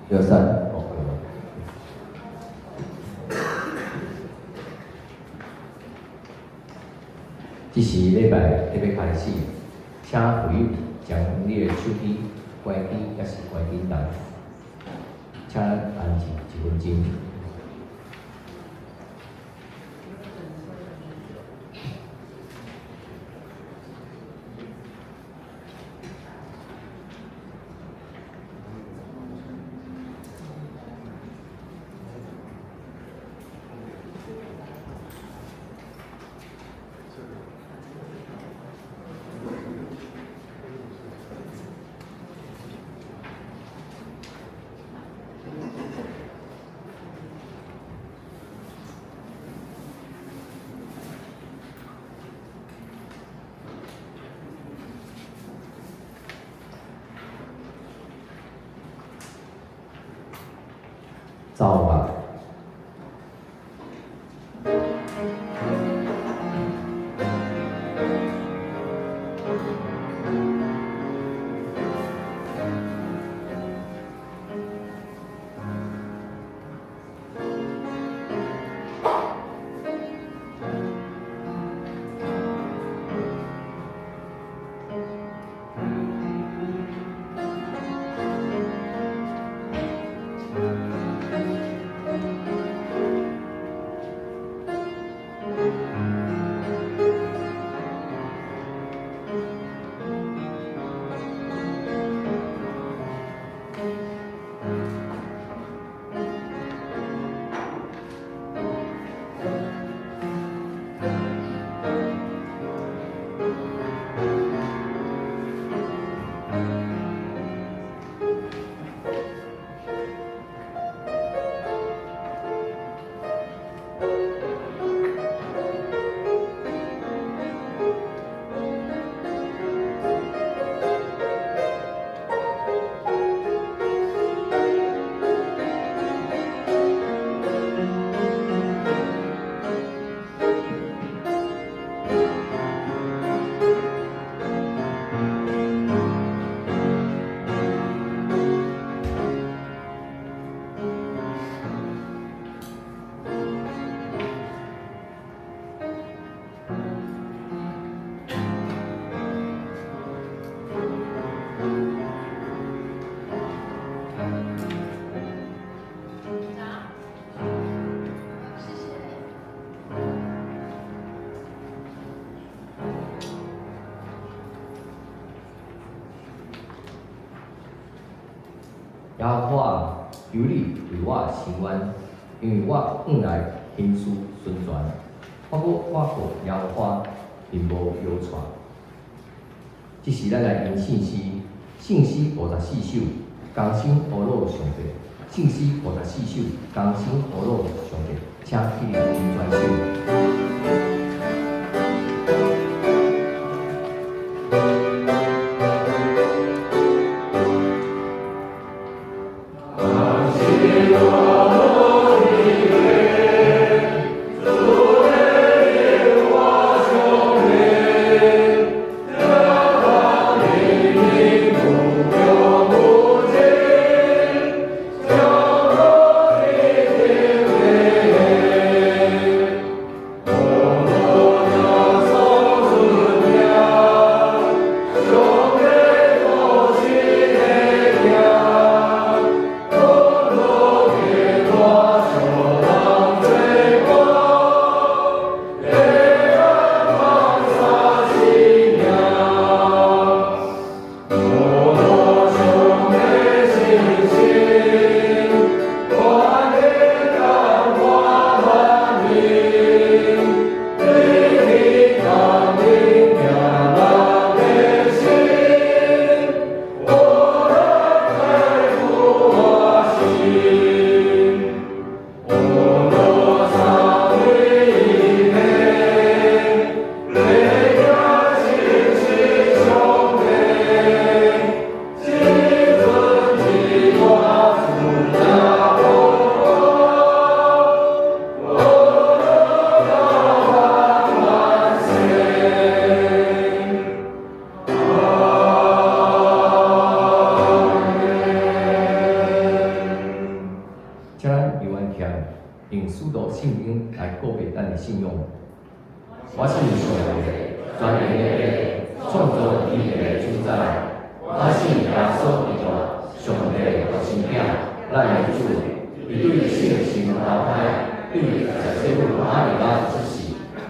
一二三，OK。這是禮拜特別開始，請會友將你的手機關機，抑是關叮當，請咱安靜一分鐘。走吧。耶和華，求你為我伸冤，因為我向來行事純全。我閣倚靠耶和華，並無搖掣。這時咱來吟聖詩，聖詩54首，同聲呼嚕上帝。聖詩54首，同聲呼嚕上帝，請起立吟全首。請咱猶原徛，用使徒信經來告白咱的信仰。我信上帝，全能的父，創造天地的主宰。我信耶穌基督，上帝的獨生囝，咱的主。伊對聖神投胎，對十四母瑪利亞出世，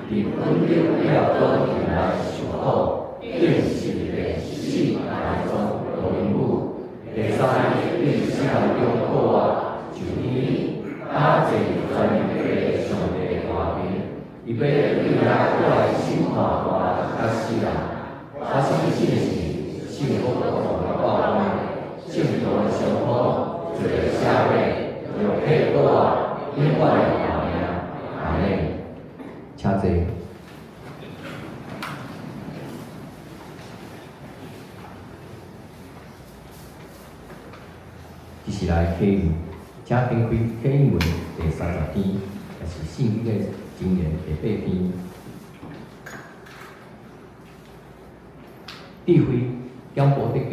佇本丟彼拉多底下受苦，釘十字架死埋葬落陰府，第三日對死人中復活，上天，搭坐佇全能的上帝大邊，伊欲對遐過來審判活佮死人。我相信聖神，聖福的教會，聖徒的相通，罪的赦免，肉體復活，永遠的活命。阿們。請坐。這是來啟。請展開啟應文第30篇，也是聖經的箴言第八篇。智慧點步得著，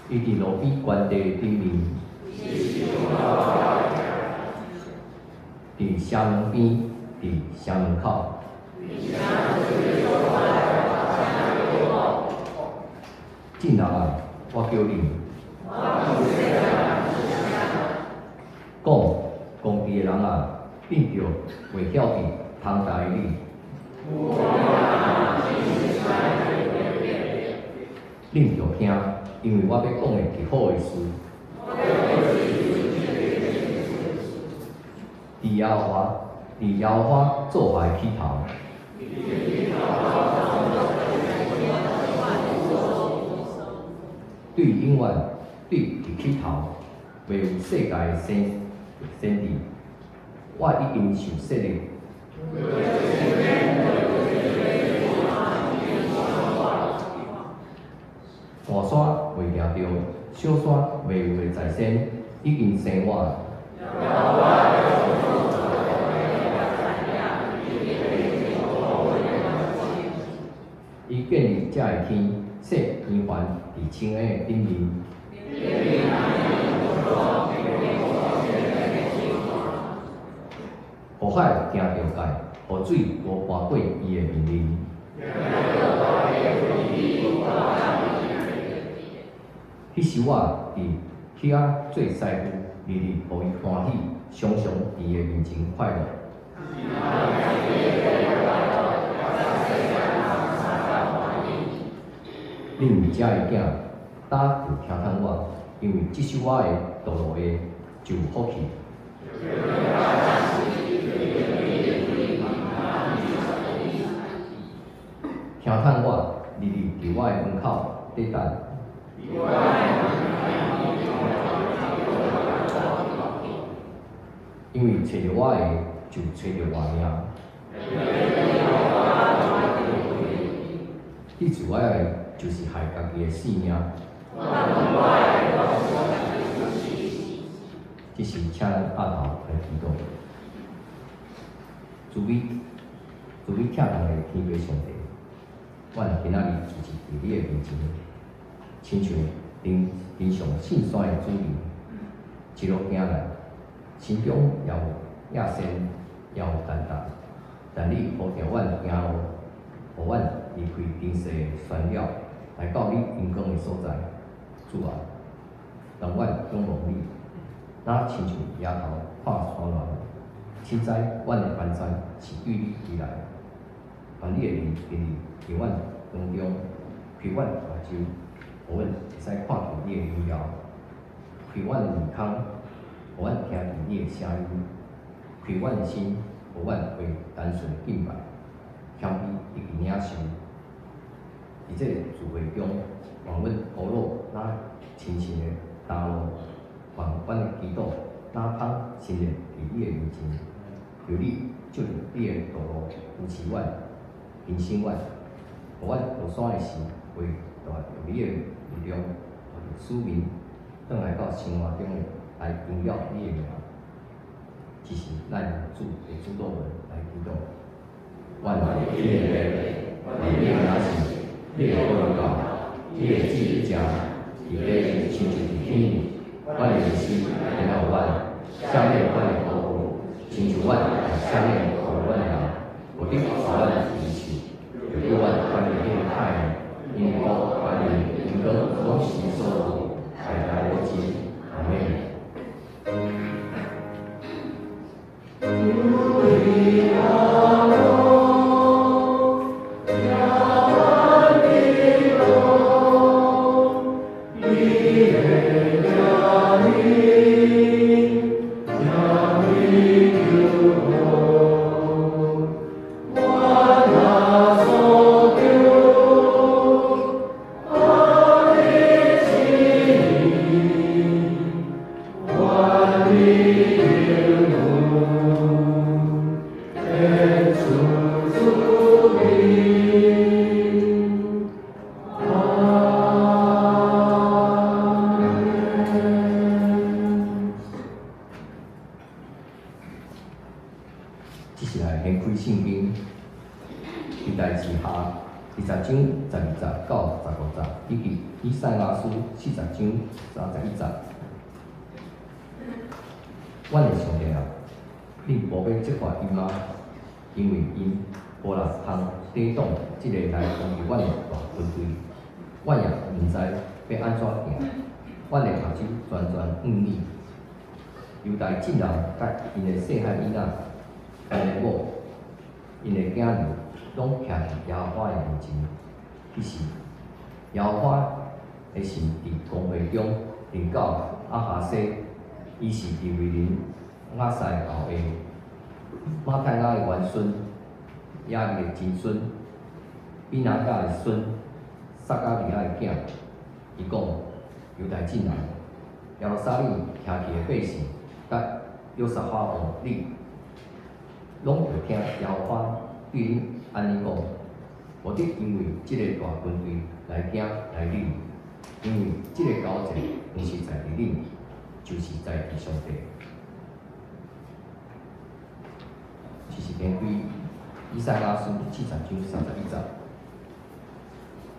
伊佇路邊原地頂面，佇城門邊，佇城門口。眾人啊，我叫恁講，公智的人啊，恁著袂曉得通達的理。恁著聽，因為我欲講的是好的事。佇耶和華，佇耶和華做法的起頭。對永遠，對佇起頭，未有世界的先先知，我已經受設立。大山未行著，小山未有的在先，已經生我。伊建立這个天，設平凡佇深淵的頂面。予海聽著誡，予水無跋過伊的命令。彼時我佇彼仔做師傅，日日予伊歡喜，常常佇伊面前快樂。恁遮的囝，早就聽趁我，因為這首我的道路的就有福氣。聽趁我，日日佇我的門口咧等。因為揣著我的，就揣著活命。彼自我的，就是害家己的性命。這時，請咱阿頭來祈禱。慈悲、慈悲疼人的天父上帝，阮今仔日聚集佇你的面前，親像登登上聖山的主人，一路行來，心中也有野心，也有擔當。但你呼召阮行路，予阮離開塵世的喧囂，來到你榮光的所在。主啊，讓阮仰望你，若親像抬頭看山巒，深知阮的幫助是對你而來。願你的靈今日佇阮當中，開阮目睭，予阮會使看見你的榮耀；開阮的耳孔，予阮聽見你的聲音；開阮的心，予阮會單純敬拜，謙卑以及領受。佇這個聚會中，願阮苦惱若深深的擔路，願阮的祈禱若通呈現佇你的面前，求你照著你的道路扶持阮、提醒阮，予阮落山的時，會帶著你的力量，帶著使命，轉來到生活中來榮耀你的名。這是咱主的主禱文來祈禱。願你的父，你的名聖，你的國臨到，你的旨意成，佇地親像佇天。阮的日食今仔予阮，赦免阮的過誤，親像阮也赦免過阮的人，無得予阮入試，救阮脫離彼個歹的，因為國、權柄、榮光，攏是你所有，代代無盡。阿們。這是來掀開聖經，歷代志下20章12節到15節，以及以賽亞書40章31節。阮的上帝啊，你無欲責罰𪜶嗎？因為𪜶無力通抵擋這个來攻擊阮的大軍隊，阮也毋知欲按怎行。阮的目睭專專向你。猶大眾人佮𪜶的細漢囡仔、𪜶的某、𪜶的囝兒，攏徛佇耶和華的面前。彼時，耶和華的神佇公會中臨到亞哈西，伊是利未人亞西的後裔，馬太拉的外孫，雅利的曾孫，比拿雅的孫，撒迦利亞的囝。伊講：猶大眾人，耶路撒冷徛起的百姓，佮約沙法王，你攏著聽耶和華對恁按呢講：無得因為這个大軍隊來驚來膽，因為這个交戰毋是在佇恁，就是在佇上帝。這是根據以賽亞書40章31節，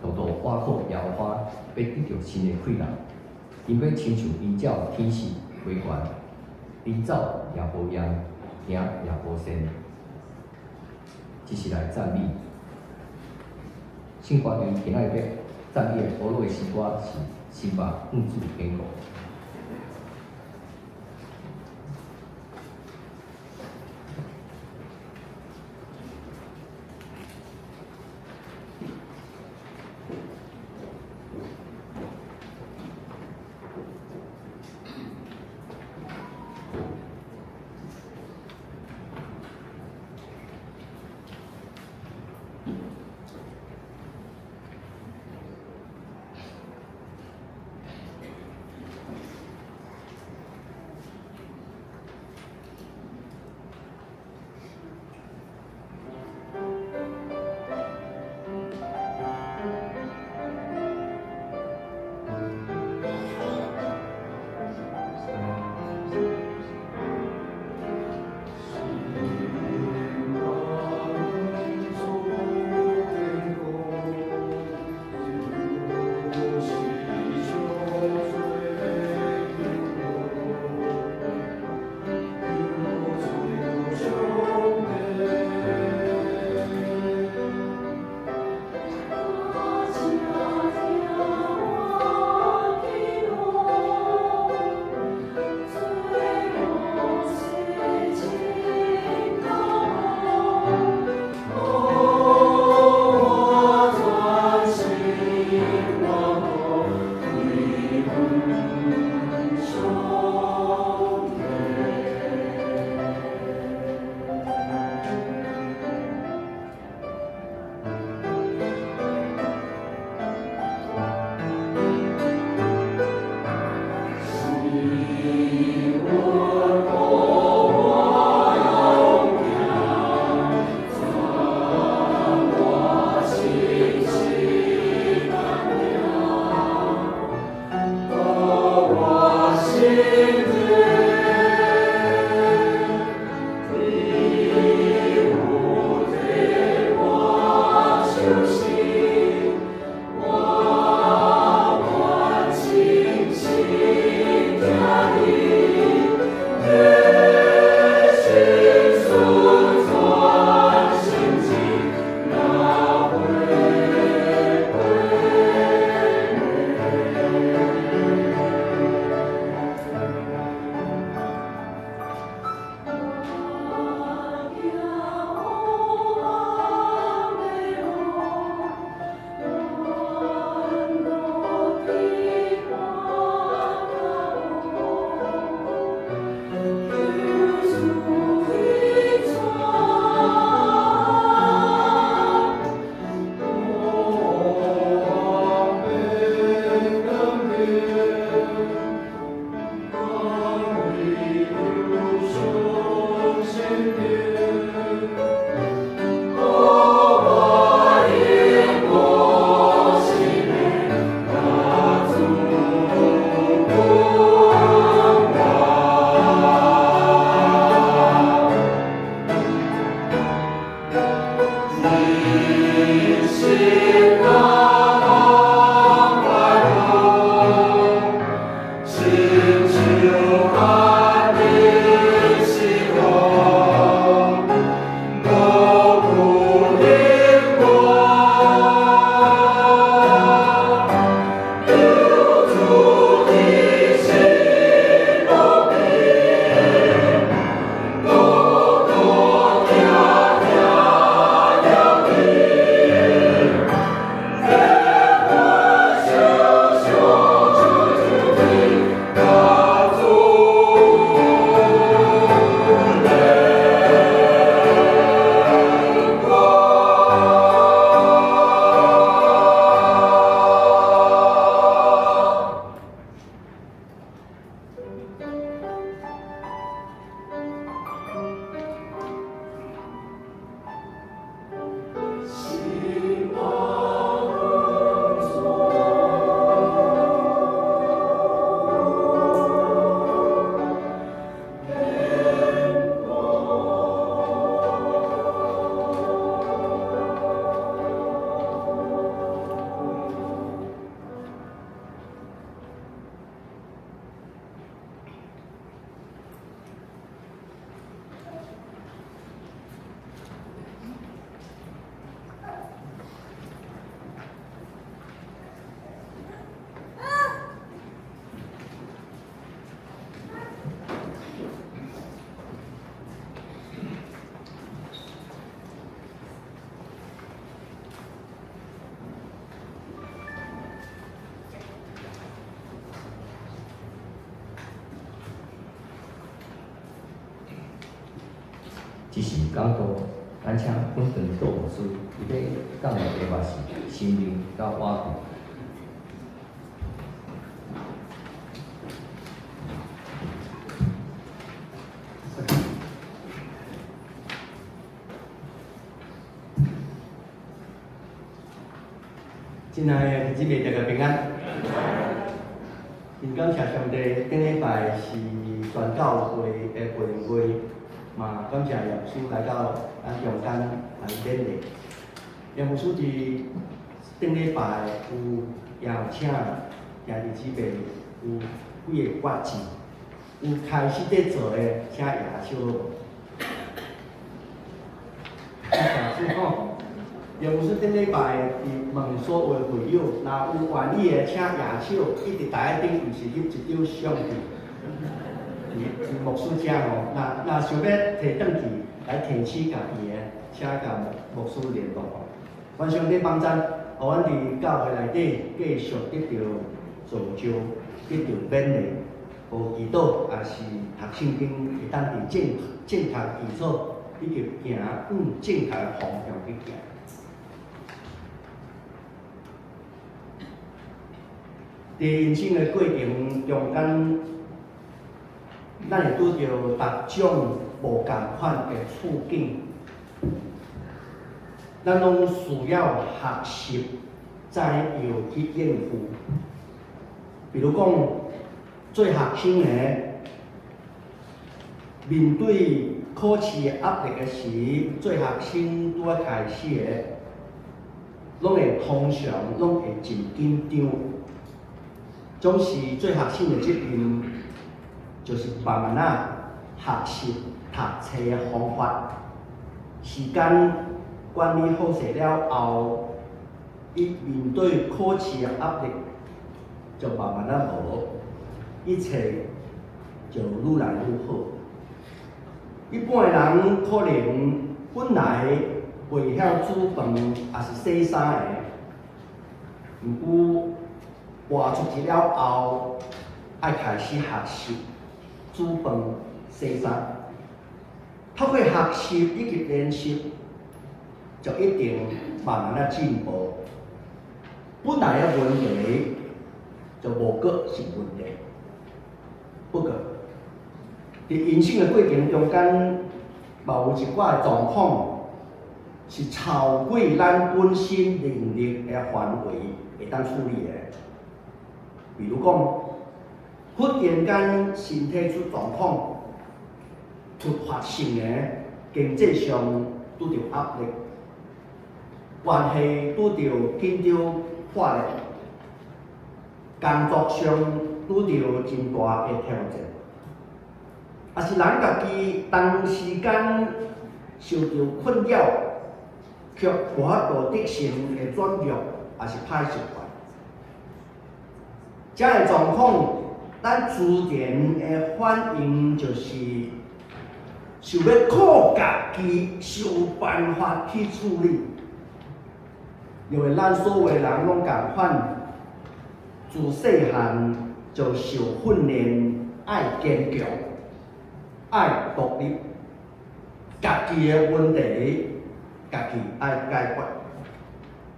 獨獨倚靠耶和華，欲得著新的氣力，𪜶欲親像鷹照天翅飛懸，𪜶走也無厭，行也無跣。這是來讚美。聖歌隊今仔日欲讚美的保羅的詩歌是《心吧向主宣告》。這時講道，咱請本堂杜牧師，伊欲講的題目是生命佮倚靠。親愛的姊妹，大家平安。真感謝上帝，頂禮拜是全教會的培靈會，嘛感謝葉牧師來到咱中間來勉勵。葉牧師佇頂禮拜有邀請兄弟姊妹有幾个決志，有開始佇做的，請舉手。感謝主吼。葉牧師頂禮拜佇問所有的會友，若有願意的，請舉手，一直台仔頂，毋是翕一張相片。佇牧師遮吼，若若想欲提轉去來提醒家己的，請共牧師聯絡吼。願上帝幫贊，予阮佇教會內底繼續得著造就，得著勉勵，予祈禱，也是讀聖經，會當佇正正確基礎，以及行往正確的方向去行。佇人生的過程中間，咱會拄著逐種無仝款的處境，咱攏需要學習怎樣去應付。比如講，做學生的面對考試的壓力的時，做學生拄仔開始的，攏會通常攏會真緊張。總是做學生的責任，就是慢慢仔學習讀冊的方法，時間管理好勢了後，伊面對考試的壓力就慢慢仔無，一切就愈來愈好。一般的人可能本來袂曉煮飯，抑是洗衫的，毋過跋出去了後，愛開始學習煮飯、洗衫。透過學習以及練習，就一定慢慢仔進步。本來的問題就無閣是問題。不過，佇人生的過程中間，嘛有一寡的狀況是超過咱本身能力的範圍會當處理的。比如講，忽然間身體出狀況，突發性的經濟上拄著壓力，關係拄著緊張破裂，工作上拄著真大的挑戰，抑是人家己同時間受著困擾，卻無法度得成的軟弱，抑是歹習慣。這个狀況，咱自然的反應就是想欲靠家己想辦法去處理，因為咱所有的人攏仝款，自細漢就受訓練愛堅強、愛獨立，家己的問題家己愛解決，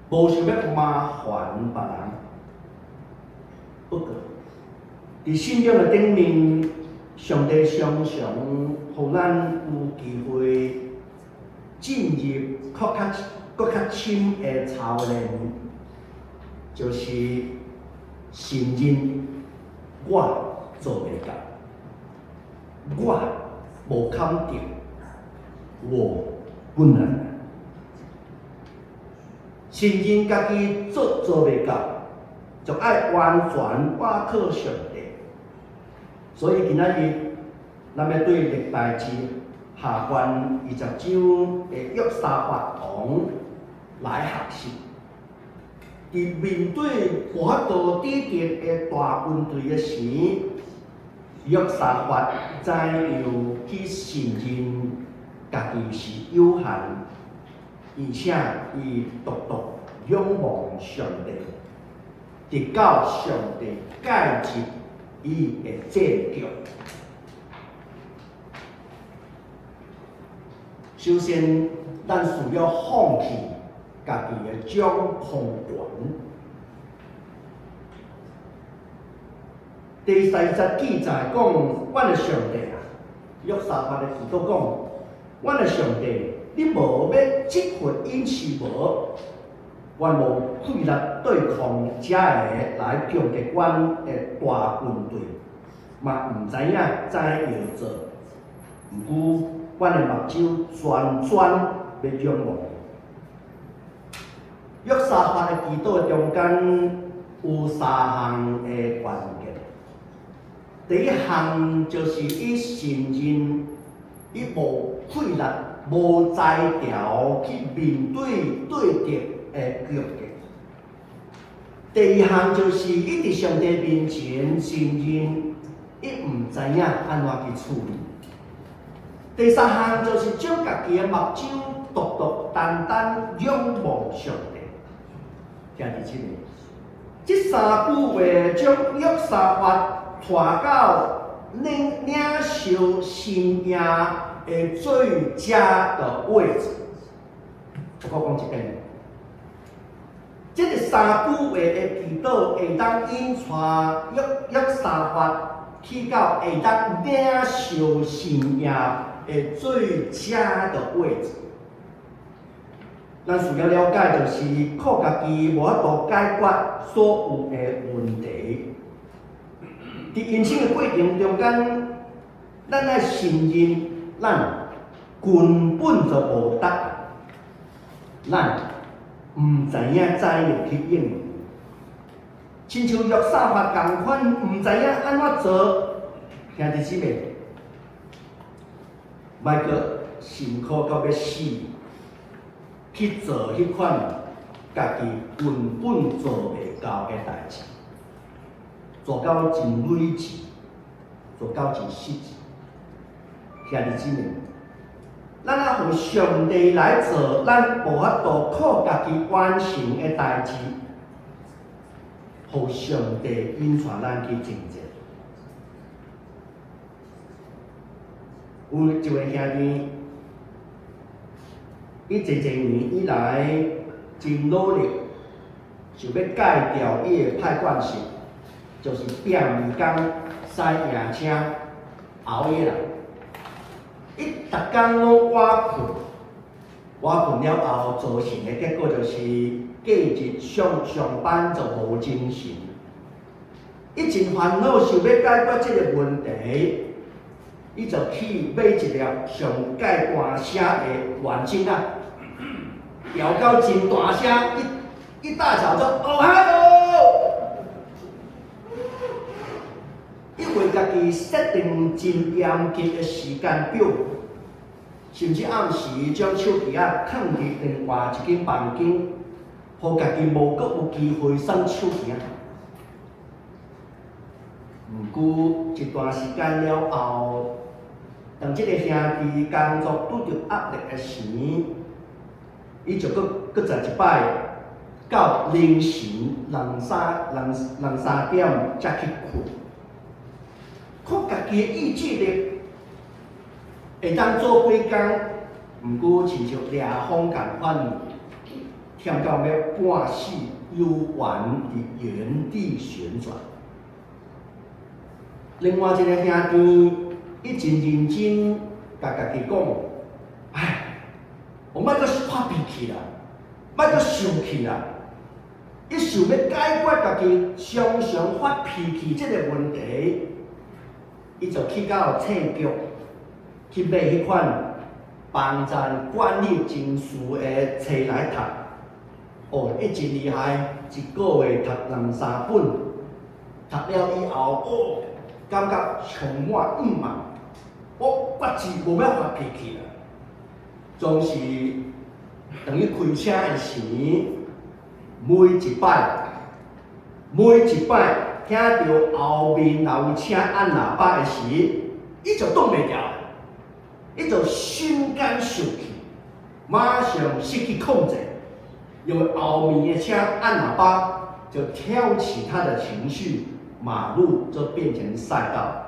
無想欲麻煩別人。不過，佇信仰的頂面，上帝常常予咱有機會進入閣較閣較深的操練，就是承認我做袂到，我無堪得，我不能。承認家己做做袂到，就愛完全倚靠上帝。所以今仔日，咱欲對歷代志下卷20章的約沙法王來學習。佇面對無法度抵擋的大軍隊的時，約沙法怎樣去承認家己是有限，而且伊獨獨仰望上帝，直到上帝介入伊的戰局。首先，咱需要放棄家己的掌控權。第三節記載講，阮的上帝啊，約沙法的祈禱講，阮的上帝，你無欲這份恩賜無？阮無氣力對抗遮个來攻擊阮的大軍隊，嘛毋知影怎樣做。毋過，阮的目睭專專欲仰望。約沙法的祈禱中間有三項的關鍵。第一項就是伊承認伊無氣力、無才調去面對對敵的攻擊。第二項就是伊佇上帝面前承認伊毋知影按怎去處理。第三項就是將家己的目睭獨獨單單仰望上帝。兄弟姊妹，這三句話將約沙法帶到領受神應的最佳的位置。我閣講一遍，這个三句話的祈禱會當引帶約沙法去到會當領受神應的最佳的位置。咱需要了解，就是靠家己無法度解決所有的問題。佇人生的過程中間，咱愛承認，咱根本就無答案，咱毋知影怎樣去應付。親像約沙法仝款，毋知影按怎做，兄弟姊妹，莫閣辛苦到欲死，去做彼款家己根本做袂到的代誌，做到真累贅，做到真失志。兄弟姊妹，咱愛予上帝來做，咱無法度靠家己完成的代誌，予上帝引帶咱去征戰。有一位兄弟，伊濟濟年以來真努力，想欲戒掉伊的歹慣性，就是拼命工駛夜車熬夜啦。伊逐工攏晚睏，晚睏了後造成的結果就是隔日上班就無精神。伊真煩惱，想欲解決這个問題，伊就去買一粒上蓋大聲的軟鐘仔，搖到真大聲，一大早就哦嗨喲！伊為家己設定真嚴格的時間表，甚至暗時將手機仔囥佇另外一間房間，予家己無閣有機會耍手機仔。毋過一段時間了後，當這个兄弟工作拄著壓力的時，伊就閣閣再一擺到凌晨兩三點才去睏。靠家己的意志力會當做幾工，毋過親像掠風仝款，忝到欲半死，猶原佇原地旋轉。另外一个兄弟，伊真認真，共家己講：唉，我莫閣發脾氣啦，莫閣生氣啦。伊想欲解決家己常常發脾氣這个問題，伊就去到冊局去買彼款幫贊管理情緒的冊來讀。哦，伊真厲害，一个月讀兩三本，讀了以後，哦，感覺充滿向望，我決志無欲發脾氣啦。總是當伊開車的時，每一擺聽著後面若有車按喇叭的時，伊就擋袂牢，伊就瞬間生氣，馬上失去控制，因為後面的車按喇叭就挑起他的情緒，馬路就變成賽道。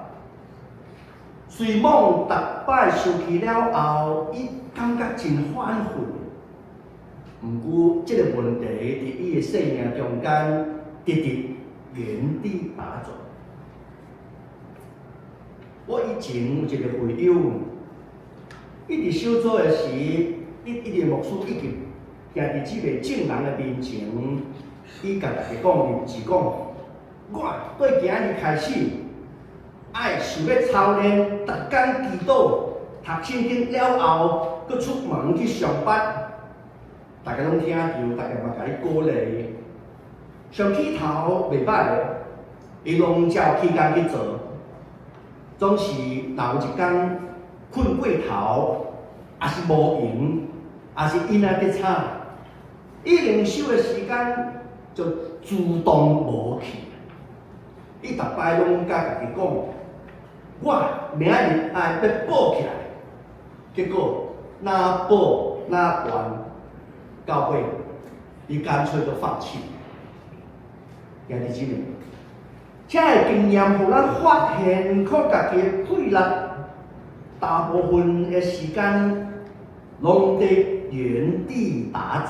雖罔逐擺受氣了後，伊感覺真反悔。毋過，這个問題佇伊的生命中間，直直原地打轉。我以前有一个會友，伊佇小組的時，伊一直牧師以及兄弟姊妹眾人的面前，伊共大家講，是講，我對今日開始，愛想欲操練，逐工祈禱、讀聖經了後，閣出門去上班。大家攏聽著，大家嘛共伊鼓勵。上起頭袂䆀的，伊攏照起工去做，總是若有一工睏過頭，抑是無閒，抑是囡仔佇吵，伊靈修的時間就自動無去。伊逐擺攏共家己講，我明仔日愛欲補起來，結果哪補哪還，到尾伊乾脆就放棄。兄弟姊妹，這个經驗予咱發現，靠家己的氣力，大部分的時間攏佇原地打轉，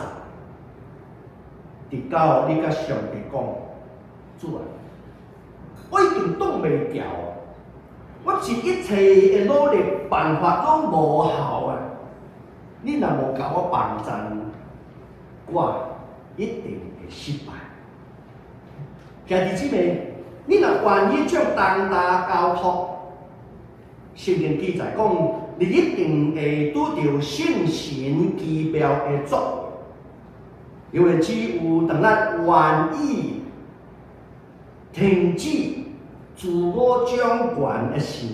直到你共上帝講：主啊，我已經擋袂牢，我盡一切的努力辦法攏無效啊！你若無共我幫贊，我一定會失敗。兄弟姊妹，你若願意將重擔交託，聖經記載講，你一定會拄著聖神奇妙的作為，因為只有當咱願意停止自我掌權的時，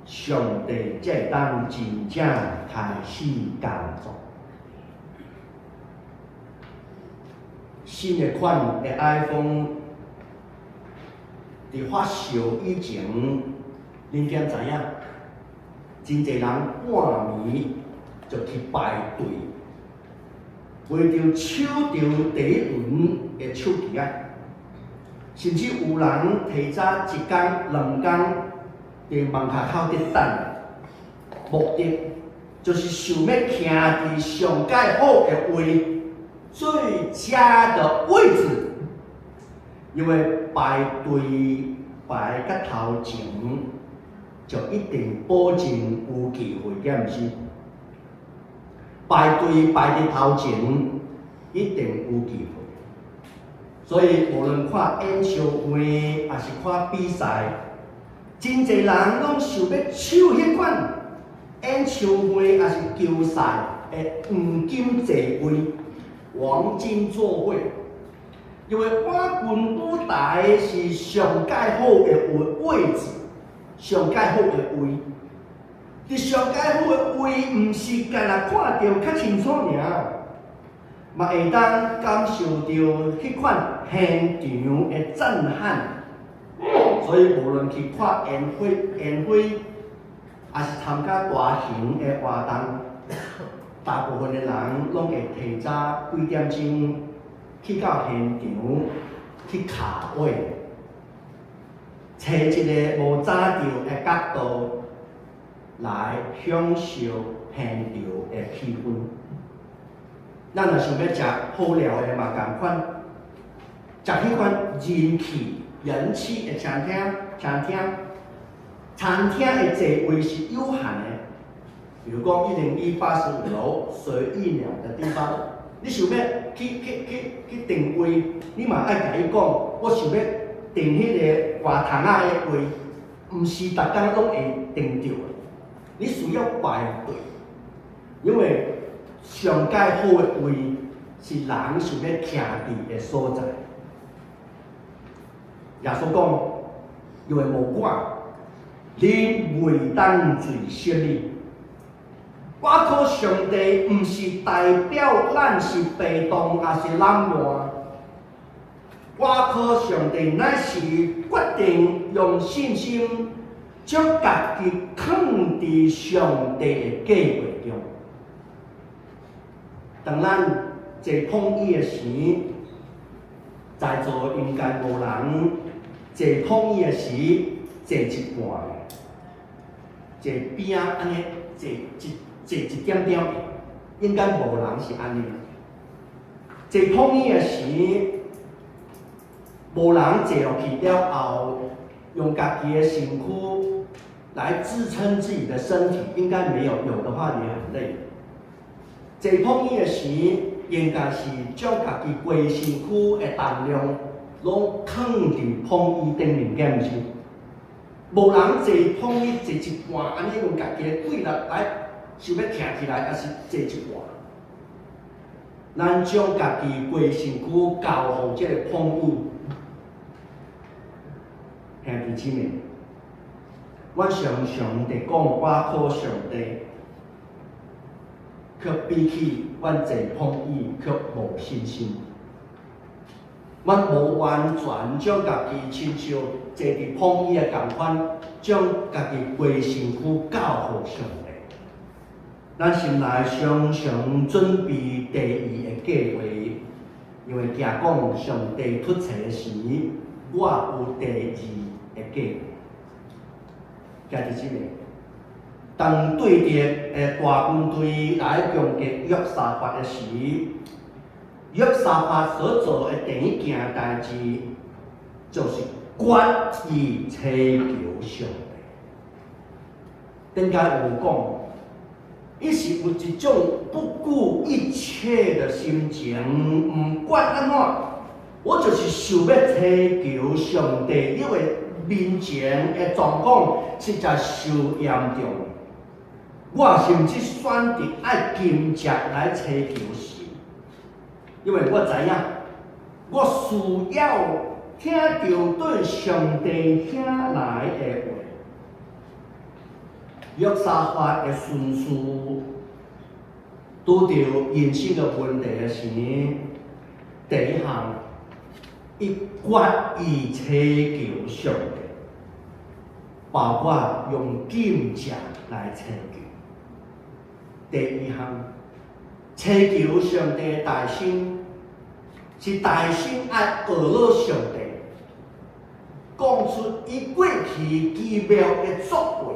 上帝才會當真正開始工作。新的款的 iPhone 佇發售以前，恁敢知影？真濟人半暝就去排隊，為著搶著第一輪的手機仔，甚至有人提早一工、兩工佇門跤口佇等，目的就是想欲徛佇上蓋好的位。最佳的位置，因為排隊排較頭前，就一定保證有機會，敢毋是？排隊排佇頭前，一定有機會。所以無論看演唱會，抑是看比賽，真濟人攏想欲搶彼款演唱會，抑是球賽的黃金座位。黃金座位，因為冠軍舞台是上蓋好的位位置，上蓋好的位。佇上蓋好的位，毋是干焦看著較清楚爾，嘛會當感受著彼款現場的震撼。所以無論去看煙火、煙花，抑是參加大型的活動，大部分的人攏會提早幾點鐘去到現場去卡位，揣一个無早著的角度來享受現場的氣氛。咱若想欲食好料的嘛仝款，食彼款人氣人氣的餐廳，餐廳餐廳的座位是有限的。比如講10185樓隨意鳥的地方，你想欲去去去去訂位，你嘛愛共伊講，我想欲訂彼个外窗仔的位，毋是逐工攏會訂著的，你需要排隊，因為上蓋好的位是人想欲徛佇的所在。耶穌講，因為無我，恁袂當做啥物。倚靠上帝，毋是代表咱是被動，抑是懶惰。倚靠上帝，乃是決定用信心將家己囥佇上帝的計劃中。當咱坐碰椅的時，在座應該無人坐碰椅的時坐一半。坐邊仔按呢坐一坐一點點，應該無人是按呢。坐膨椅的時，無人坐落去了後，用家己的身軀來支撐自己的身體，應該沒有，有的話也很累。坐膨椅的時，應該是將家己規身軀的重量攏囥佇膨椅頂面，敢毋是？無人坐膨椅坐一半，按呢用家己的體力來想欲徛起來，抑是坐一半。咱將家己規身軀交予這个膨椅，兄弟姊妹，我常常佇講我靠上帝，卻比起阮坐膨椅卻無信心。阮無完全將家己親像坐佇膨椅的仝款，將家己規身軀交予上帝。咱心內常常準備第二个計劃，因為驚講上帝出錯時，我有第二个計劃。兄弟姊妹，當對敵的大軍隊來攻擊約沙法的時，約沙法所做的第一件代誌，就是決意祈求上帝。頂下有講，伊是有一種不顧一切的心情，毋管按怎，我就是想欲祈求上帝，因為面前的狀況實在傷嚴重，我甚至選擇愛禁食來祈求神，因為我知影，我需要聽著對上帝遐來的話。約沙法的順序，拄著人生的問題的時，第一項，伊決意祈求上帝，包括用禁食來祈求。第二項，祈求上帝的大聲，是大聲愛學落上帝，講出伊過去奇妙的作為，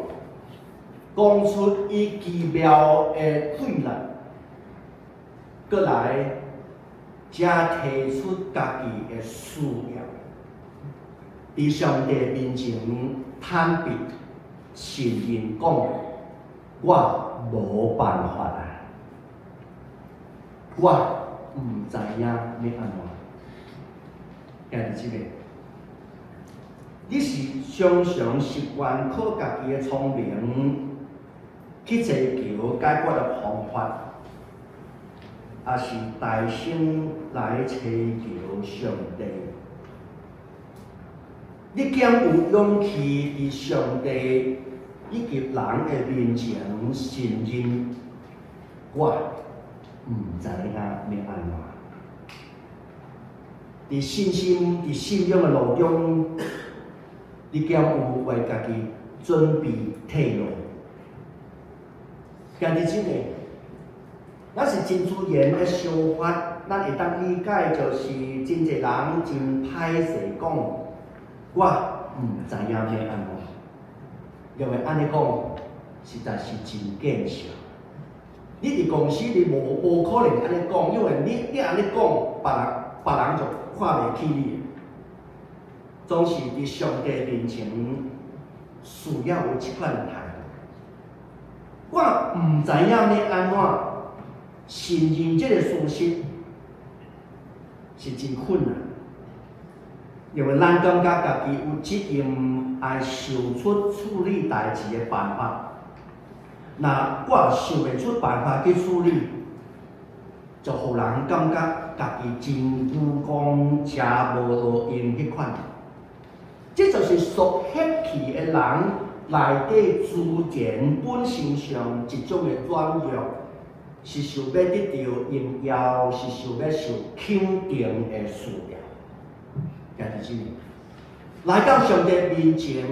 講出伊奇妙的惠能，閣來才提出家己的需要，佇上帝面前坦白承認講，我無辦法啊，我毋知影欲按怎。兄弟姊妹，你是常常習慣靠家己的聰明去追求解決的方法，抑是大聲來祈求上帝？你敢有勇氣佇上帝以及人的面前承認我毋知影欲按怎？佇信心、佇信仰的路中，你敢有為家己準備退路？兄弟姊妹，咱是真自然的想法，咱會當理解，就是真濟人真歹勢講，我毋知影欲按怎，因為按呢講，實在是真見笑。你佇公司你無可能按呢講，因為你按呢講，別人就看袂起你。總是佇上帝面前需要有這款態度。我毋知影欲按怎承認這个事實是真困難，因為咱感覺家己有責任愛想出處理代誌的辦法。若我想袂出辦法去處理，就予人感覺家己真孤單、誠無路用彼款。這就是屬血氣的人內底自然本性上一種的軟弱，是想欲得著榮耀，是想欲受肯定的需要。兄弟姊妹，來到上帝面前，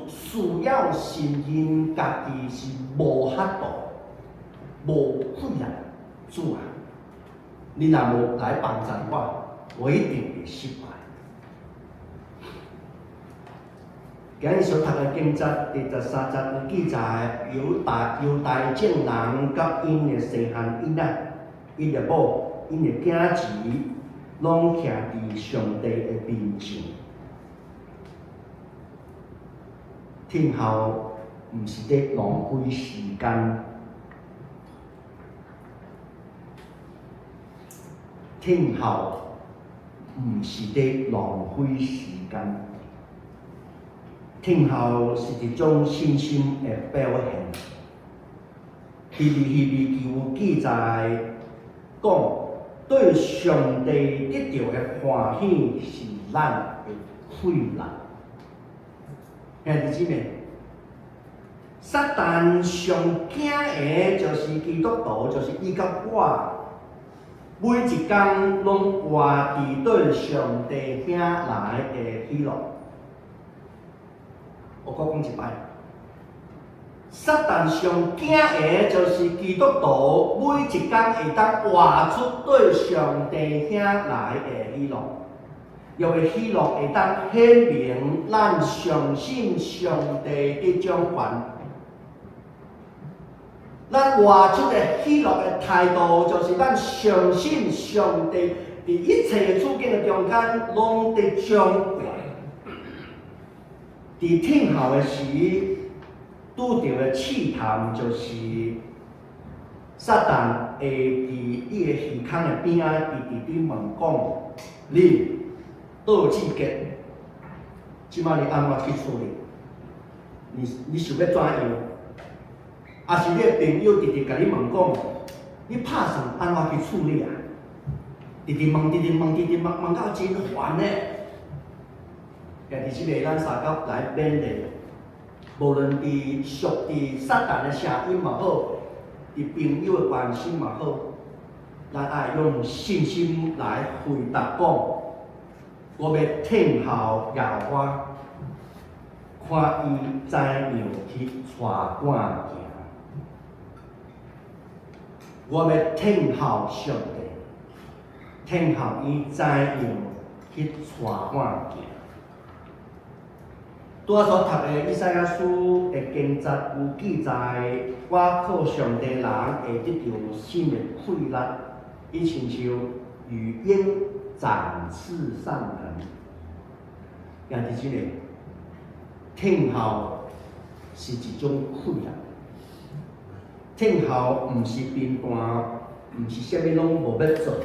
需要承認家己是無法度、無氣力。主啊，你若無來幫助我，我一定會失敗。今日所讀的經節第13節有記載，猶大眾人佮𪜶的細漢囡仔，𪜶的某、𪜶的囝兒，攏徛佇上帝的面前。聽候毋是咧浪費時間，聽候毋是咧浪費時間。聽候是一種信心的表現。希利希利記有記載講，對上帝得著的歡喜是咱的氣力。兄弟姊妹，撒旦上驚的就是基督徒，就是你佮我，每一工攏活佇對上帝遐來的喜樂。我閣講一擺，撒旦上驚的就是基督徒每一工會當活出對上帝遐來的喜樂，因為喜樂會當顯明咱相信上帝佇掌權。咱活出的喜樂的態度，就是咱相信上帝佇一切的處境的中間，攏佇掌權。佇聽候的時，拄著的試探就是撒旦會佇你的耳孔的邊仔，直直佇問講：你倒志結，這擺你按怎去處理？你想欲怎樣？抑是你的朋友直直共你問講：你拍算按怎去處理啊？直直問，直直問，直直問，問到真煩的。兄弟姊妹，咱相佮來勉勵，無論佇屬佇撒旦的聲音嘛好，佇朋友的關心嘛好，咱愛用信心來回答講：我欲聽候耶和華，看伊怎樣去帶我行。我欲聽候上帝，聽候伊怎樣去帶我行。拄仔所讀的以賽亞書的經節有記載，倚靠上帝人會得著新的氣力，伊親像羽鷹展翅上騰。兄弟姊妹，聽候是一種氣力，聽候毋是貧惰，毋是啥物攏無欲做，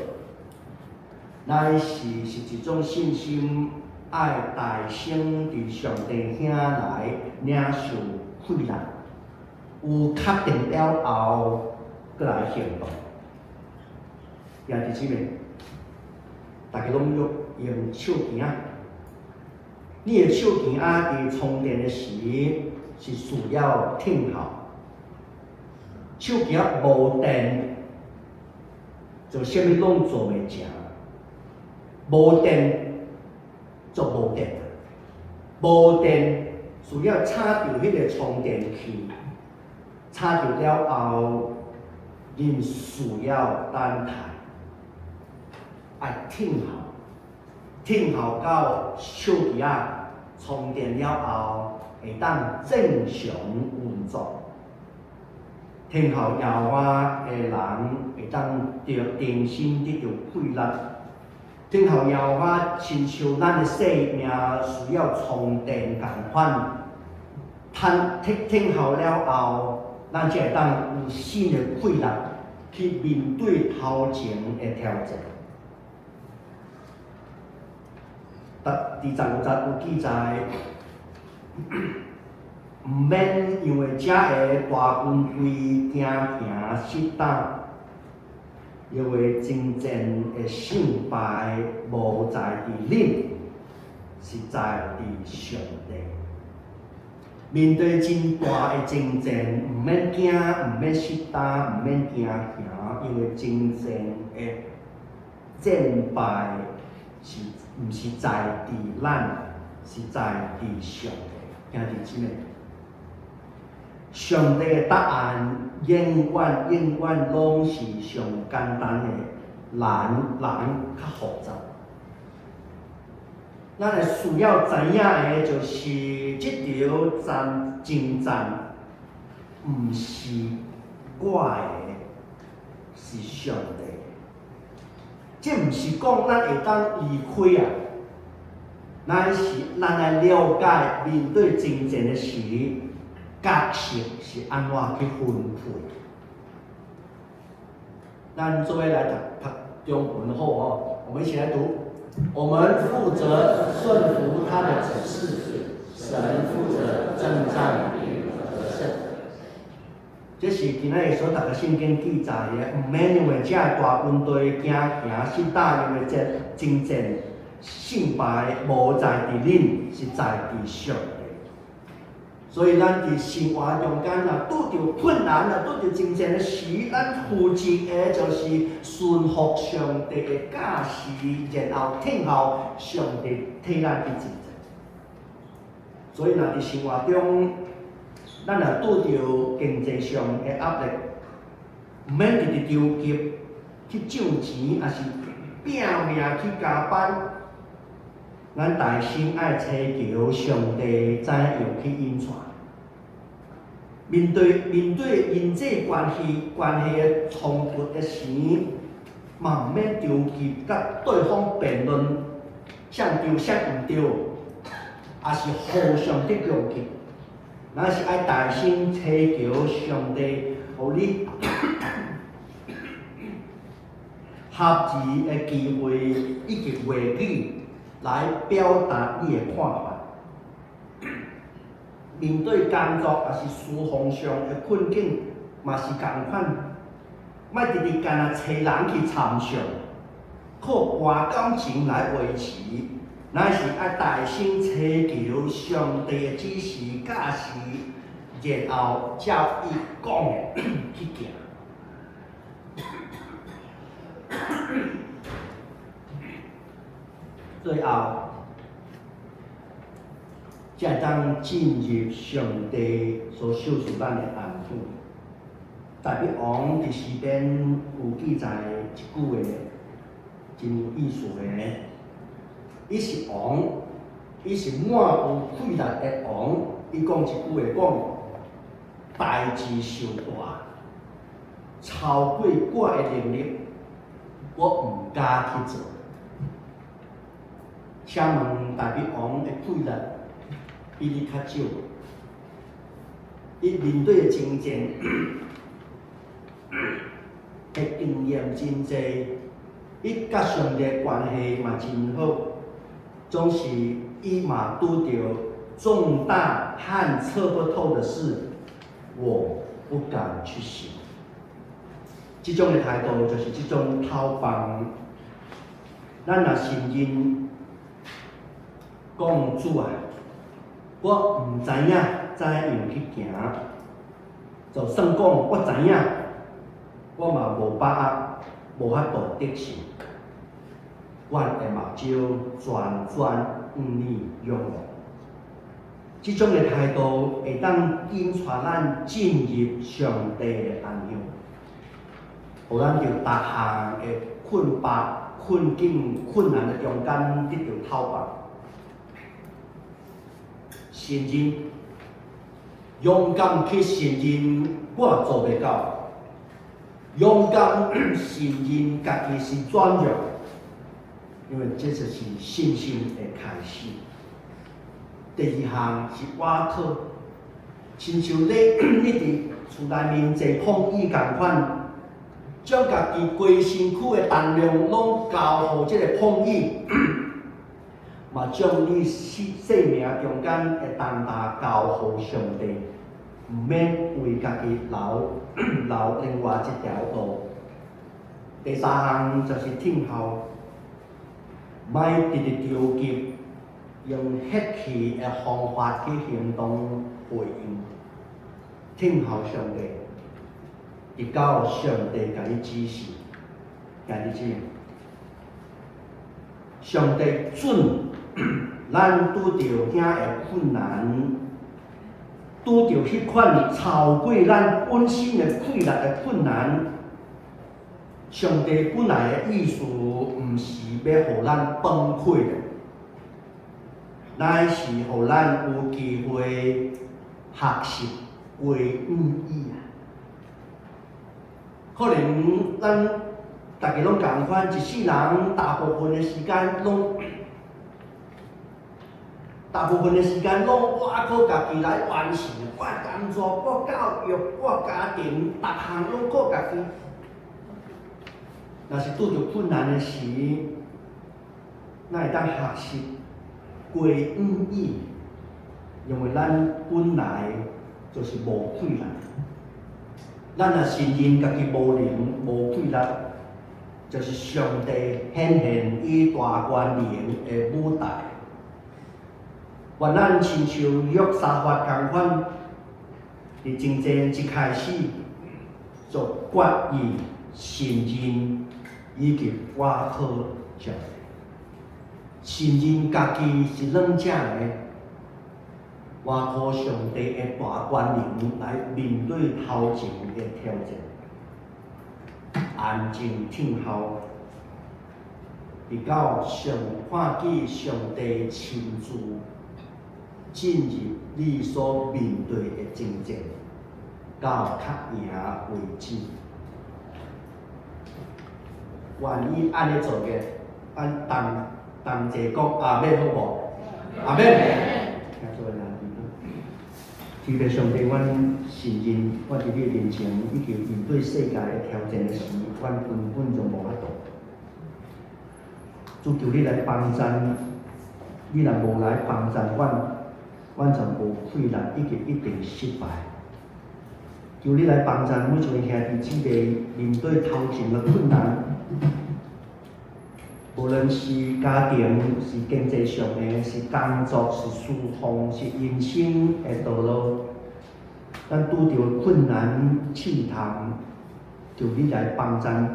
乃是一種信心。愛大聲佇上帝遐來領受氣力，有確定了後，閣來行動。兄弟姊妹，大家攏用用手機仔，你的手機仔佇充電的時是需要聽候，手機仔無電，就啥物攏做袂成，無電。就無電，無電需要插著彼個充電器，插著了後，恁需要等待，愛聽候，聽候到手機仔充電了後，會當正常運作。聽候耶和華的人會當著重新得著氣力。聽候耶和華，親像咱的生命需要充電仝款，聽候了後，咱才會當有新的氣力去面對頭前的挑戰。佇15節有記載，毋免因為這个大軍隊驚惶失膽。因為征戰的勝敗無在佇恁，是在佇上帝。面對真大的征戰，毋免驚，毋免失膽，毋免驚惶，因為征戰的戰敗是毋是在佇咱，是在佇上帝。兄弟姊妹，上帝的答案永遠永遠攏是上簡單的，人人較複雜。咱會需要知影的，就是這場戰爭戰，毋是我的，是上帝。這毋是講咱會當離開啊，咱是咱來了解面對爭戰的時，角色是按怎去分配。咱做伙來讀讀中文好哦，我們一起來讀。我們負責順服他的指示，神負責征戰與得勝。這是今仔日所讀的聖經記載的，毋免因為這大軍隊驚行失打，因為這爭戰勝敗無在佇恁，是在佇上帝。所以咱佇生活中間若拄著困難，若拄著爭戰的時，咱負責的就是順服上帝的教示，然後聽候上帝替咱去爭戰。所以若佇生活中，咱若拄著經濟上的壓力，毋免直直著急去借錢，抑是拼命去加班。咱大聲愛祈求上帝怎樣去引帶。面對人際關係的衝突的時，嘛毋免著急佮對方辯論，啥對啥毋對，抑是互相的攻擊。咱是愛大聲祈求上帝，予你合宜的機會以及話語來表達你的看法。面對工作抑是事奉上的困境，嘛是仝款，莫直直干焦揣人去參詳，靠盤感情來維持，咱是愛大聲祈求上帝的指示教示，然後照伊講的去行。最後，才會當進入上帝所賞賜咱的安穩。大衛王佇詩篇有記載一句話，真有意思的。伊是王，伊是滿有氣力的王。伊講一句話，講代誌傷大，超過我的能力，我毋敢去做。請問大衛王的氣力比你較少？伊面對的爭戰的經驗真濟，伊佮上帝關係嘛真好，總是伊嘛拄著重大和測不透的事，我不敢去行。這種的態度就是這種透放。咱若承認講主啊，我毋知影怎樣去行，就算講我知影，我嘛無把握，無法度得勝。阮的目睭全全向你仰望。這種的態度會當引帶咱進入上帝的安詳，予咱佇逐項的困縛、困境、困難的中間得著透放。承認，勇敢去承認我做袂到，勇敢承認家己是軟弱，因為這就是信心的開始。第二項是倚靠，親像你佇厝內面坐膨椅仝款，將家己規身軀的重量攏交予這個膨椅，嘛將你生命中間的重擔交予上帝，毋免為家己留另外一條路。第三項就是聽候，莫直直著急，用血氣的方法去行動回應。聽候上帝，直到上帝共你指示，共你指。上帝准咱拄著遐个困難，拄著彼款超過咱本身的氣力的困難，上帝本來的意思毋是欲予咱崩潰的，乃是予咱有機會學習歸向伊啊。可能咱逐家攏仝款，一世人大部分的時間攏，大部分的時間攏我靠家己來完成，我工作、我教育、我家庭，逐項攏靠家己。若是拄著困難的時，咱會當學習歸向伊，因為咱本來就是無氣力。咱若承認家己無能、無氣力，就是上帝顯現伊大權能的舞台。願咱親像約沙法仝款，佇爭戰一開始就決意承認以及倚靠上帝，承認家己是軟正的，倚靠上帝的大權能來面對頭前的挑戰，安靜聽候，直到上看見上帝親自進入你所面對的爭戰，到較贏為止。願意按呢做的，咱同同齊講阿們好無？阿們。請做來祈禱。天父上帝，阮承認，阮佇你面前，以及面對世界的挑戰的時，阮根本就無法度。主求你來幫贊，你若無來幫贊阮，阮就無氣力，以及一定失敗。求你來幫贊每一位兄弟姊妹面對頭前的困難，無論是家庭、是經濟上的、是工作、是事奉、是人生的道路，咱拄著困難試探，求你來幫贊，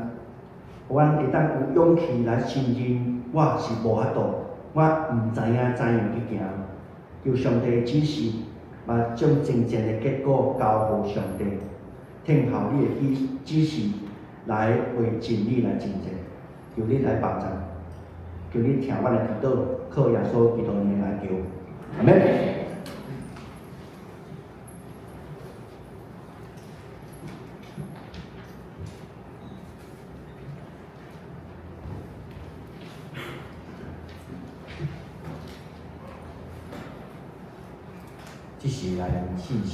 阮會當有勇氣來承認，我是無法度，我毋知影怎樣去行。求上帝指示，嘛將爭戰的結果交予上帝，聽候你的指示來為真理來爭戰。求你來幫贊，求你聽阮的祈禱，靠耶穌基督的名來求，阿們。這時來信詩，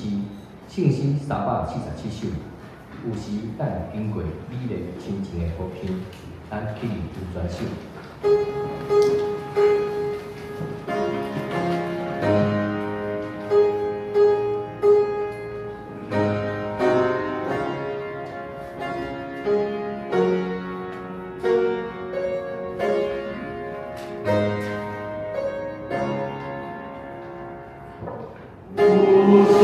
聖詩377首。有時咱會經過美麗親情的和平，咱起立分全首。有時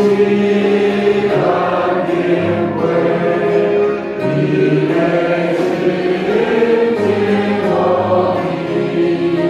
咱經過美麗親情和平。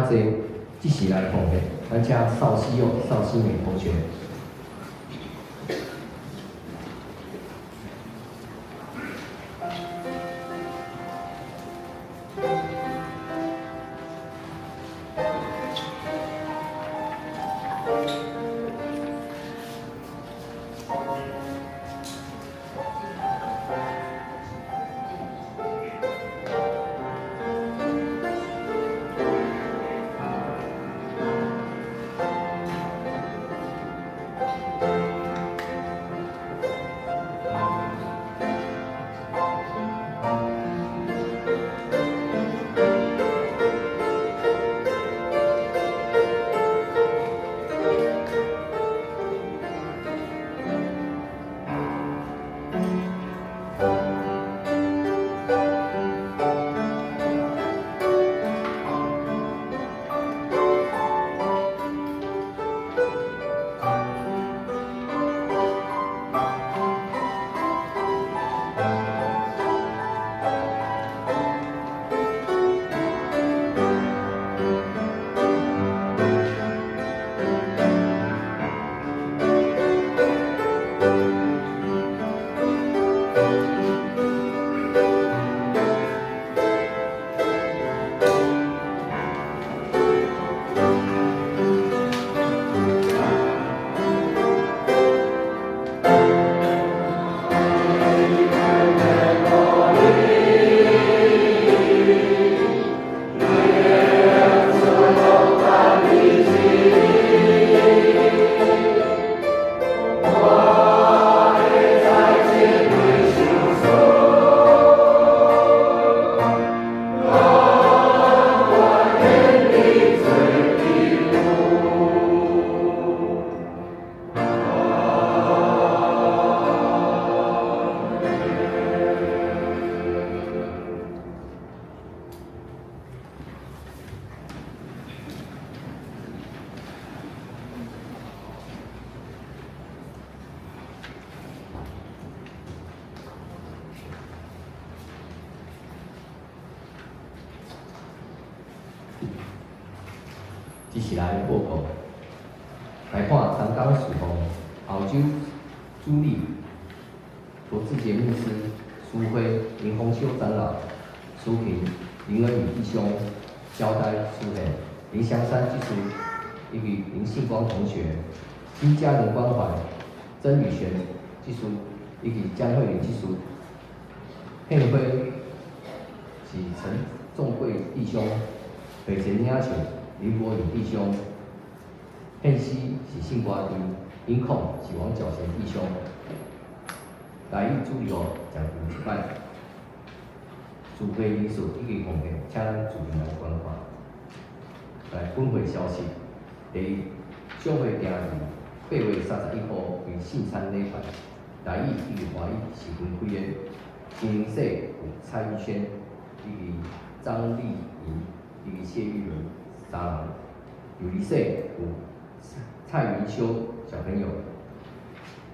請坐，這時來奉獻。咱請邵希佑、邵希美同學。這是來報告，來看同工事奉，澳洲主理羅志傑牧師、蘇輝、林宏修長老、蘇平、林恩宇弟兄、交代蘇恆、林祥山技師以及林信光同學、新家人關懷曾宇璇技師以及江慧玲技師、獻輝是陳仲貴弟兄、北前領袖林國宇弟兄、獻詩是姓瓜丁，音控是王角賢弟兄。台語主日學將近一擺，聚會人數以及奉獻，請咱自行來觀看。來，本會消息：第一，小會定佇8月31號為聖餐禮拜，台語以及華語是分開的。新靈社有蔡玉軒以及張麗瑩以及謝玉倫三人。友誼社有蔡雲修小朋友。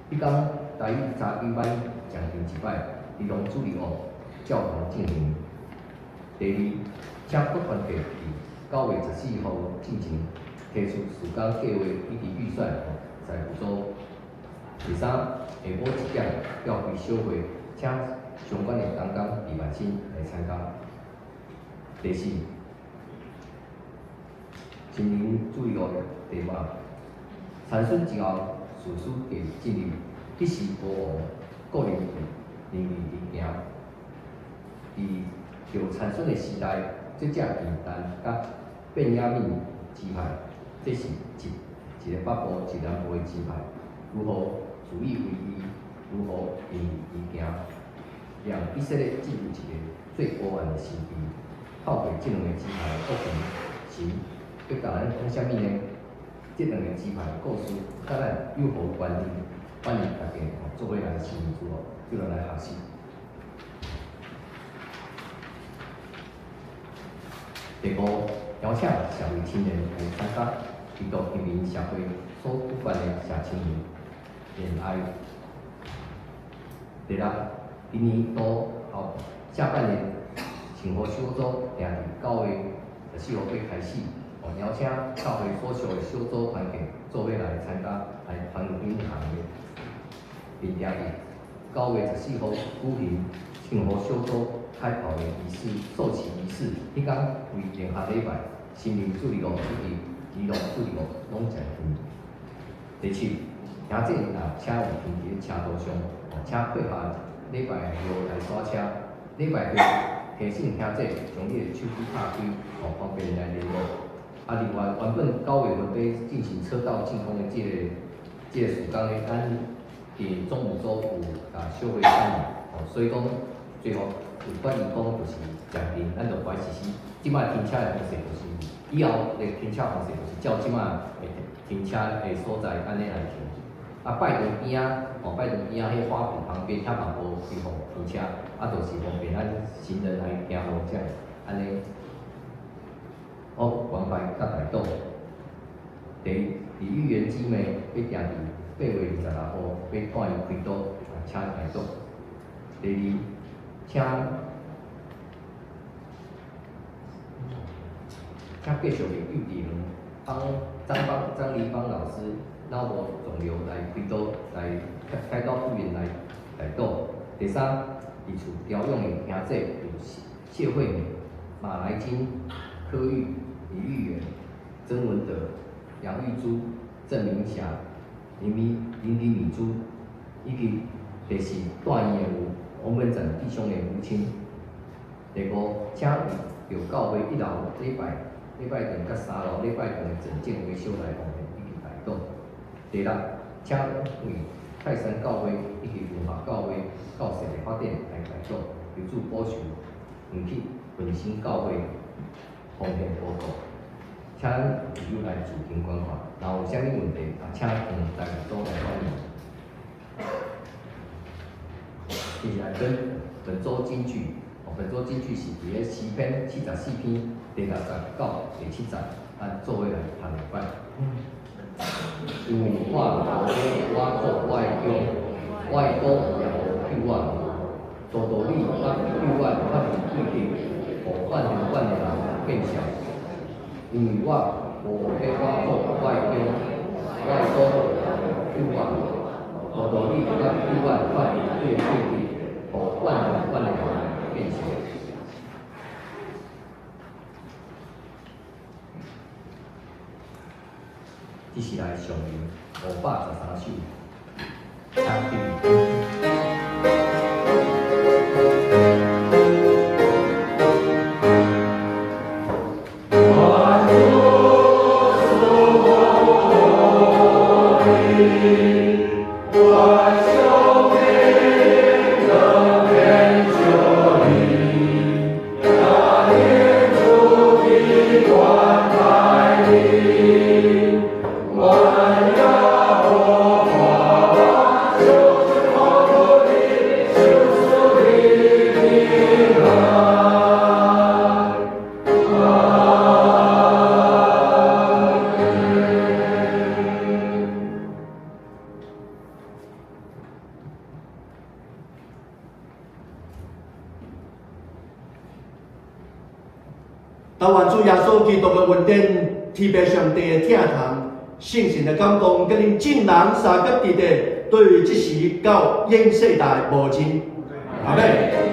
彼工台語查經班將近一擺，佇龍主日學教堂進行。第二，請各團體佇9月14號進前提出事工計劃以及預算予財務組。第三，下晡一點召開小會，請相關的同工佇萬新來參加。第四，青年主日學題目：參孫之後，士師記進入，彼時國王個人靈力而行。佇著參孫的時代，這只佇但佮便雅憫支派，這是一個北部一個南部的支派，如何自以為義，如何任意而行，讓以色列進入一個最黑暗的時期。透過這兩個支派的國權，神欲共咱講啥物呢？這兩個支派的故事，佮咱有何關聯？歡迎大家做伙來深思哦，就咱來學習。第五，邀請社會青年來參加基督移民協會所舉辦的社青年戀愛。第六，今年度後下半年，生活小組定佇9月14號欲開始。哦，邀請教會所屬的小組團契做伙來參加，來團分行的，並定佇9月14號舉行聖火小組開跑的儀式、授旗儀式。彼工為聯合禮拜，新民主日五以及娛樂主日五攏在停。第七，兄弟若車有停佇咧車道上，哦，請配合禮拜號來煞車。禮拜後提醒兄弟將你的手機拍開，哦，方便來聯絡。啊，另外原本9月份欲進行車道淨空的這個時間呢，咱佇總務組有共小會反映，哦，所以講最後有決議講就是暫定，咱就袂實施這擺停車的方式，就是以後的停車方式就是照這擺的停車的所在按呢來停。啊，拜堂邊仔，哦，拜堂邊仔彼花圃旁邊遐嘛無開放停車，啊，就是方便咱行人來行路才會按呢。好，關懷佮代禱。第一，李玉元姊妹欲定佇8月26號欲帶伊開刀，請代禱。第二，請繼續為幼稚園幫張麗芳老師腦部腫瘤來開刀，來開刀復原來代禱。第三，佇厝調養的兄弟有謝惠美、馬來金、柯玉、李玉元、曾文德、楊玉珠、鄭明霞、林李米珠，以及第四住院的有王文展弟兄的母親。第五，請為著教會一樓禮拜堂佮三樓禮拜堂的整建維修來奉獻以及代禱。第六，請為泰山教會以及文化教會教室的發展來代禱，求主保守遠去奮興教會奉獻報告。請朋友來自行觀看，若有啥物問題，啊，請向台語組來反映。接下來本週金句，哦，本週金句是佇咧詩篇74篇第六節到第七節，咱做伙來讀一擺。因為我無欲倚靠我的弓，我的刀也無救我。道道你捌救我脫離對敵，予怨恨阮的人變笑。因為我無欲倚靠我的弓，我的刀救我。道道你捌救我脫離對敵，予怨恨阮的人變笑。這是來上面513首，請注意。但願主耶穌基督的恩典、天父上帝的疼痛、聖神的感動，佮恁眾人三甲弟弟，對這時到永世代無盡。阿們。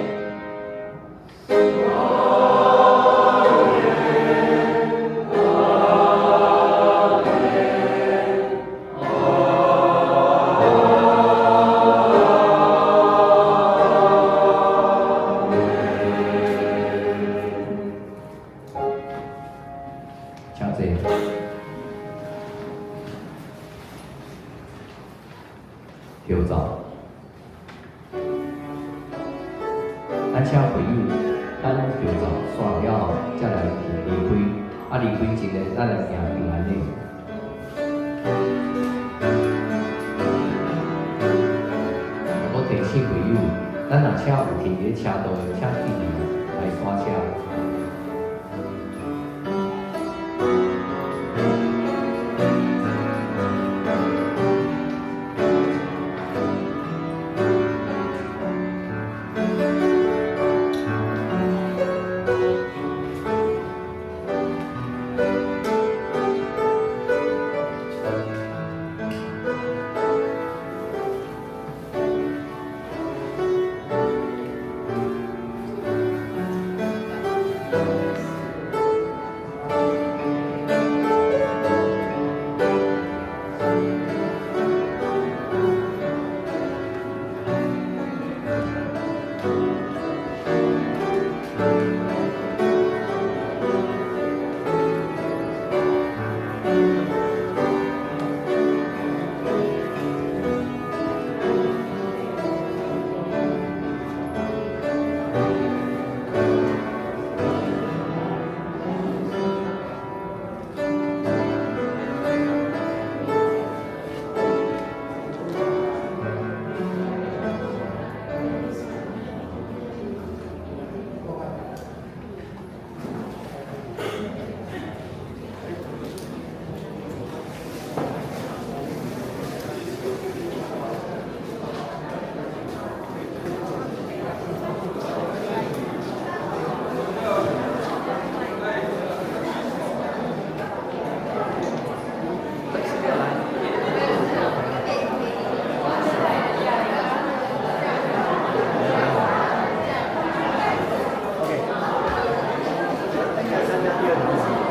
請坐。跳走。咱請朋友等跳蚤散了後，才來離開。啊，離開前呢，咱來行平安禮。我提醒朋友，咱若車有停佇咧車道的，請記得來煞車。參加第二堂。